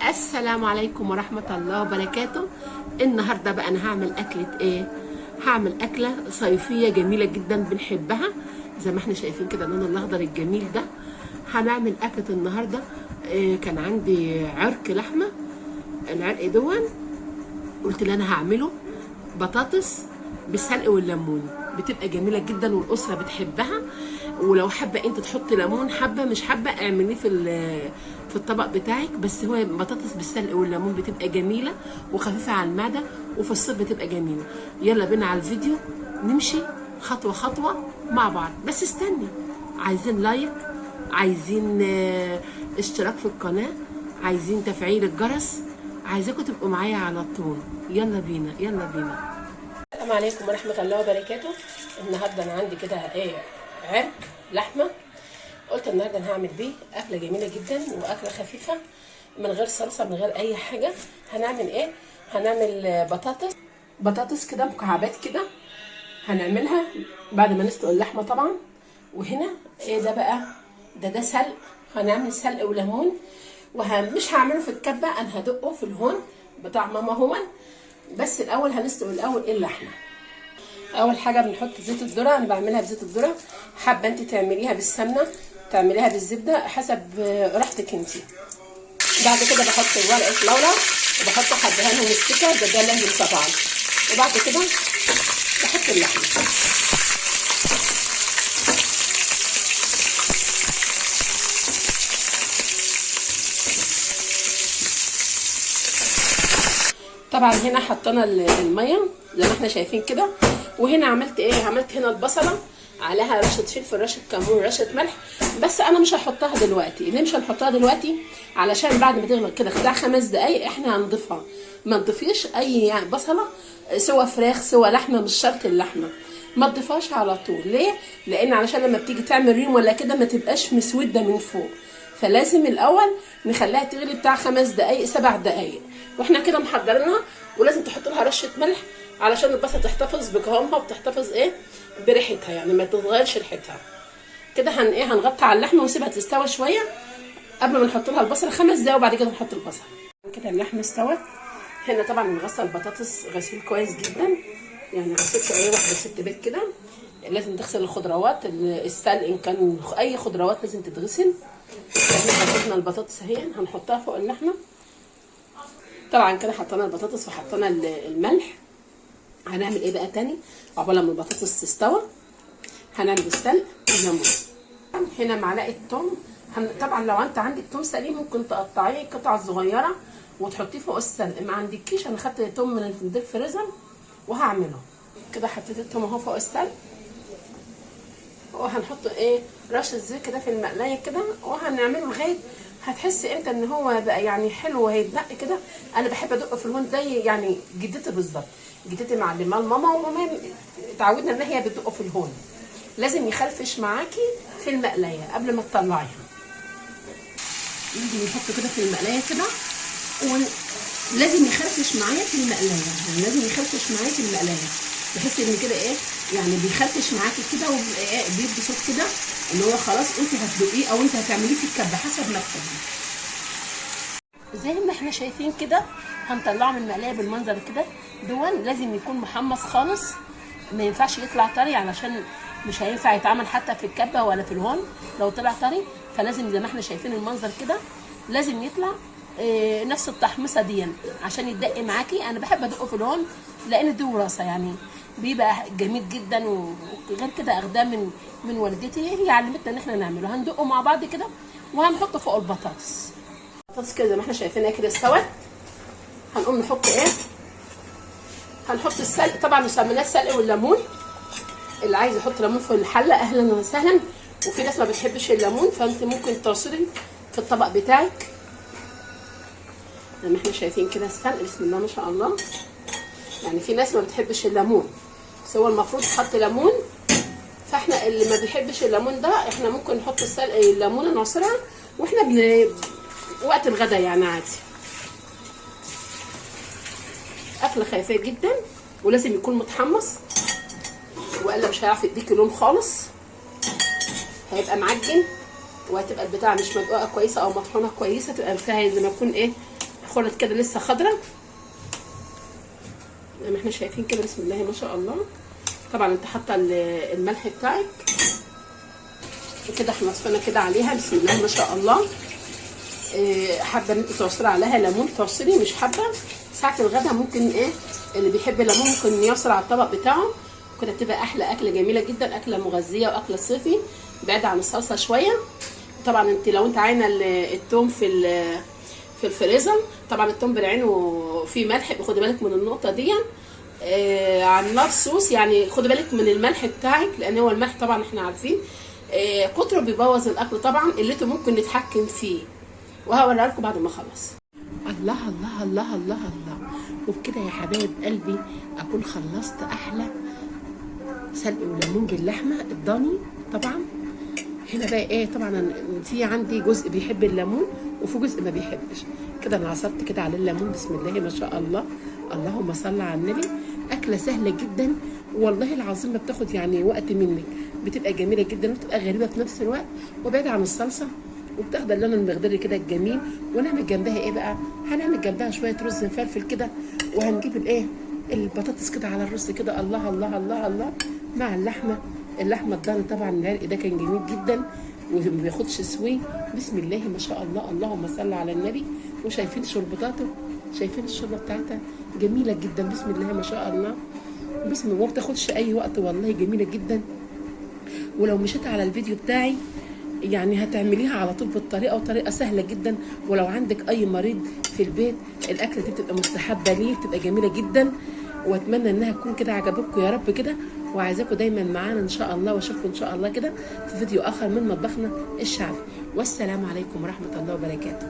السلام عليكم ورحمة الله وبركاته. النهاردة بقى أنا هعمل أكلة إيه؟ هعمل أكلة صيفية جميلة جدا بنحبها زي ما احنا شايفين كده اللون الأخضر الجميل ده. هنعمل أكلة النهاردة إيه؟ كان عندي عرق لحمة، العرق دون قلت اللي أنا هعمله بطاطس بالسلق والليمون، بتبقى جميلة جدا والأسرة بتحبها. ولو حابة انت تحطي ليمون، حابة مش حابة اعمليه في الطبق بتاعك، بس هو بطاطس بالسلق والليمون بتبقى جميلة وخفيفة على المعدة، وفي الصيف بتبقى جميلة. يلا بينا على الفيديو، نمشي خطوة خطوة مع بعض. بس استني، عايزين like، عايزين اشتراك في القناة، عايزين تفعيل الجرس، عايزاكم تبقوا معايا على طول. يلا بينا يلا بينا. السلام عليكم ورحمة الله وبركاته. النهارده انا عندي كده ايه، عرق لحمه، قلت النهارده انا هعمل بيه اكله جميلة جدا واكله خفيفة من غير صلصه من غير اي حاجة. هنعمل ايه؟ هنعمل بطاطس كده مكعبات كده، هنعملها بعد ما نسلق اللحمة طبعا. وهنا ايه ده بقى؟ ده سلق، هنعمل سلق وليمون، ومش هعمله في الكبه، انا هدقه في الهون بتاع ماما هون. بس الاول هنسلق الاول ايه اللحمة. اول حاجة بنحط زيت الذرة، انا بعملها بزيت الذرة، حابة انت تعمليها بالسمنه تعمليها بالزبده حسب راحتك انت. بعد كده بحط ورقة لورا وبحط حبهان ومستكه، ده لازم طبعا. وبعد كده بحط اللحمة. طبعا هنا حطينا المية زي ما احنا شايفين كده. وهنا عملت ايه؟ عملت هنا البصله عليها رشه فلفل، رشه كمون، رشه ملح، بس انا مش هحطها دلوقتي. ليه مش هنحطها دلوقتي؟ علشان بعد ما تغلى كده بتاع 5 دقايق احنا هنضيفها. ما تضيفيش اي بصله، سوى فراخ سوى لحمه، مش شرط اللحمة، ما تضيفهاش على طول. ليه؟ لان علشان لما بتيجي تعمل ريم ولا كده ما تبقاش مسودة من فوق، فلازم الاول نخليها تغلي بتاع 5 دقايق 7 دقايق، واحنا كده محضرينها. ولازم تحط لها رشه ملح علشان البصله تحتفظ بقوامها وبتحتفظ ايه بريحتها، يعني ما تتغيرش ريحتها كده. هن ايه هنغطي على اللحمة ونسيبها تستوى شوية قبل ما نحط لها البصله 5 دقايق، وبعد كده نحط البصل. كده اللحمة استوت. هنا طبعا نغسل البطاطس غسيل كويس جدا، يعني غسلت اي واحدة ست بيت كده. لازم تغسل الخضروات، السلق ان كان اي خضروات لازم تتغسل. احنا غسلنا البطاطس اهي، هنحطها فوق اللحمة. طبعا كده حطينا البطاطس وحطينا الملح. هنعمل ايه بقى تاني عقبال ما البطاطس تستوى؟ هنعمل السلق والليمون. هنا معلقه توم. طبعا لو انت عندك توم سليم ممكن تقطعيه قطع صغيرة وتحطيه فوق السلق، ما عندكيش انا خدت توم من الدير فريزر وهعمله كده. حطيت التوم اهو فوق السلق، وهنحط ايه رشه زيت كده في المقلايه كده، وهنعمله لغاية هتحسي امتى ان هو بقى يعني حلو وهيتدق كده. انا بحب ادقه في الهون زي يعني جدتي بالظبط، جدتي معلمه لماما، وماما اتعودنا ان هي بتدقه في الهون. لازم يخرفش معاكي في المقلايه قبل ما تطلعيها. لازم نحطه كده في المقلايه كده، ولازم يخرفش معايا في المقلايه، يعني لازم يخرفش معايا في المقلايه، بحيث ان كده ايه يعني بيخرفش معاكي كده وبيدي صوت كده ان هو خلاص انت هتدقيه او انت هتعمليه في الكبه حسب ما تحبي. زي ما احنا شايفين كده هنطلعه من المقلايه بالمنظر كده. دون لازم يكون محمص خالص، ما ينفعش يطلع طري علشان مش هينفع يتعمل حتى في الكبه ولا في الهون لو طلع طري. فلازم زي ما احنا شايفين المنظر كده لازم يطلع اه نفس التحميصه دي عشان يتدق معاكي. انا بحب ادقه في الهون لان دي وراثه، يعني بيبقى جميل جدا. وغير كده اخداه من والدتي، هي علمتنا ان احنا نعمله. هندقه مع بعض كده وهنحطه فوق البطاطس. البطاطس كده زي ما احنا شايفينها كده استوت. هنقوم نحط ايه؟ هنحط السلق. طبعا سميناه السلق والليمون. اللي عايز يحط ليمون في الحلة اهلا وسهلا، وفي ناس ما بتحبش الليمون فانت ممكن تعصري في الطبق بتاعك. زي ما احنا شايفين كده السلق بسم الله ما شاء الله. يعني في ناس ما بتحبش الليمون، بس هو المفروض تحط ليمون، فاحنا اللي ما بيحبش الليمون ده احنا ممكن نحط السلق الليمونه نعصرها واحنا وقت الغدا يعني عادي. اكله خفيفة جدا ولازم يكون متحمص، والا مش هيعرف يديكي لون خالص، هيبقى معجن وهتبقى البتاعه مش مدقوقه كويسة او مطحونه كويسة، تبقى فيها زي ما يكون ايه فرط كده لسه خضرة زي ما احنا شايفين كده، بسم الله ما شاء الله. طبعا انت حاطه الملح بتاعك وكده، احنا وصفنا كده عليها بسم الله ما شاء الله. حابة ان انت تعصري عليها ليمون تعصري، مش حابة ساعة الغدا ممكن ايه اللي بيحب الليمون ممكن يعصر على الطبق بتاعه كده، تبقى احلى اكله جميلة جدا، اكله مغذيه واكله صيفي بعيدة عن الصلصه شوية. طبعا انت لو انت عاينه التوم في الفريزر، طبعا التوم بالعين فيه ملح، خدي بالك من النقطة دي. على النار صوص، يعني خدي بالك من الملح بتاعك، لان هو الملح طبعا احنا عارفين كتره بيبوظ الاكل، طبعا قلته ممكن نتحكم فيه، وهوريها لكم بعد ما اخلص. الله الله الله الله الله. وبكده يا حبايب قلبي اكون خلصت احلى سلق وليمون باللحمه الضاني. طبعا هنا بقى ايه، طبعا في عندي جزء بيحب الليمون وفي جزء ما بيحبش. كده انا عصرت كده على الليمون بسم الله ما شاء الله، اللهم صل على النبي. اكله سهلة جدا والله العظيم، ما بتاخد يعني وقت منك، بتبقى جميلة جدا وبتبقى غريبة في نفس الوقت، وبعيدة عن الصلصه، وبتاخد اللون المخضر كده الجميل. ونعمل جنبها ايه بقى؟ هنعمل جنبها شوية رز مفلفل كده، وهنجيب الايه البطاطس كده على الرز كده، الله الله الله الله، مع اللحمة. اللحمة الضاني طبعا العرق ده كان جميل جدا وما بياخدش سوي، بسم الله ما شاء الله، اللهم صل على النبي. وشايفين شربطاته، شايفين الشوربة بتاعتها جميلة جدا بسم الله ما شاء الله، بسم الله، ما بتاخدش اي وقت والله، جميلة جدا. ولو مشيت على الفيديو بتاعي يعني هتعمليها على طول بالطريقة، وطريقه سهلة جدا. ولو عندك اي مريض في البيت الاكلة دي بتبقى مستحبة ليه، بتبقى جميلة جدا. واتمنى انها تكون كده عجبتكم يا رب كده، وعايزاكم دايما معانا ان شاء الله، واشوفكم ان شاء الله كده في فيديو اخر من مطبخنا الشعبي. والسلام عليكم ورحمة الله وبركاته.